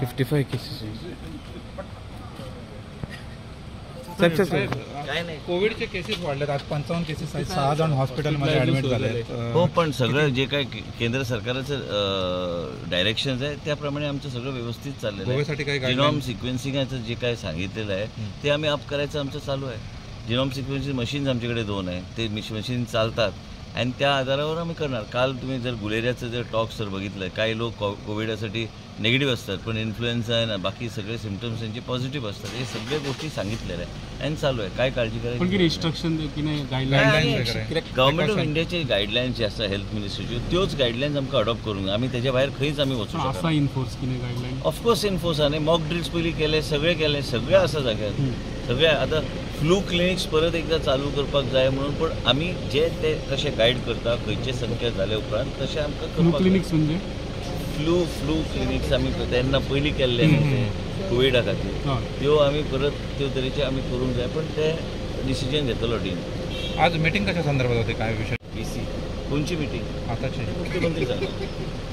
55 cases. काय नाही, कोविडचे केसेस वाढलेत, आज 55 केसेस आहेत, 6 जण हॉस्पिटलमध्ये ऍडमिट झाले आहेत. हो, पण सगळं जे काय केंद्र सरकारचं डायरेक्शन आहे त्याप्रमाणे आमचं सगळं व्यवस्थित चाललेलं आहे. गोव्यासाठी काही जिनॉम guidelines? सिक्वेन्सिंगाचं जे काय सांगितलेलं आहे ते आम्ही अप करायचं आमचं चालू आहे. जिनॉम सिक्वेन्सिंग मशीन्स आमच्याकडे 2 आहे, ते मशीन चालतात आणि त्या आधारावर आम्ही करणार. काल तुम्ही जर गुलेरियाचं जर टॉक सर बघितलं, काही लोक कोविडासाठी नेगेटिव्ह असतात पण इन्फ्लुएन्झा आहे ना, बाकी सगळे सिमटम्स त्यांचे पॉझिटिव्ह असतात. हे सगळे गोष्टी सांगितलेल्या आहे आणि चालू आहे. काय काळजी पण की करायची? इन्स्ट्रक्शन की नाही गाईडलाईन्स वगैरे. गव्हर्मेंट ऑफ इंडियाचे गायडलायन्स जे आसा हेल्थ मिनिस्ट्रीच्यो त्योच गायडलायन्स आमकां अडॉप्ट करूंक जाय. आमी तेच्या भायर खंयच आमी वचूं असा शकना. इन्फोर्स की नाही गाईडलाईन? ऑफकोर्स इन्फोर्स आहा न्ही. मॉक ड्रिल्स पयलीं केले, सगळे केले, सगळे आसा जाग्यार सगळे. आतां फ्लू क्लिनिक्स परत एकदां चालू करपाक जाय म्हणून, पण आमी जे ते कशे गायड करता खंयचे संख्या जाले उपरांत तशें आमकां फ्लू करपाक जाय. क्लिनिक्स म्हणजे फ्लू क्लिनिक्स आमी तेन्ना पयलीं केल्ले न्ही ते कोविडा खातीर, त्यो आमी परत त्यो तरेचे आमी करूंक जाय, पण ते डिसिजन घेतलो डीन. आज मिटिंग कशा संदर्भात होती, काय विषय? व्ही सी कोणची मिटींग? आताची मुख्यमंत्री जालो.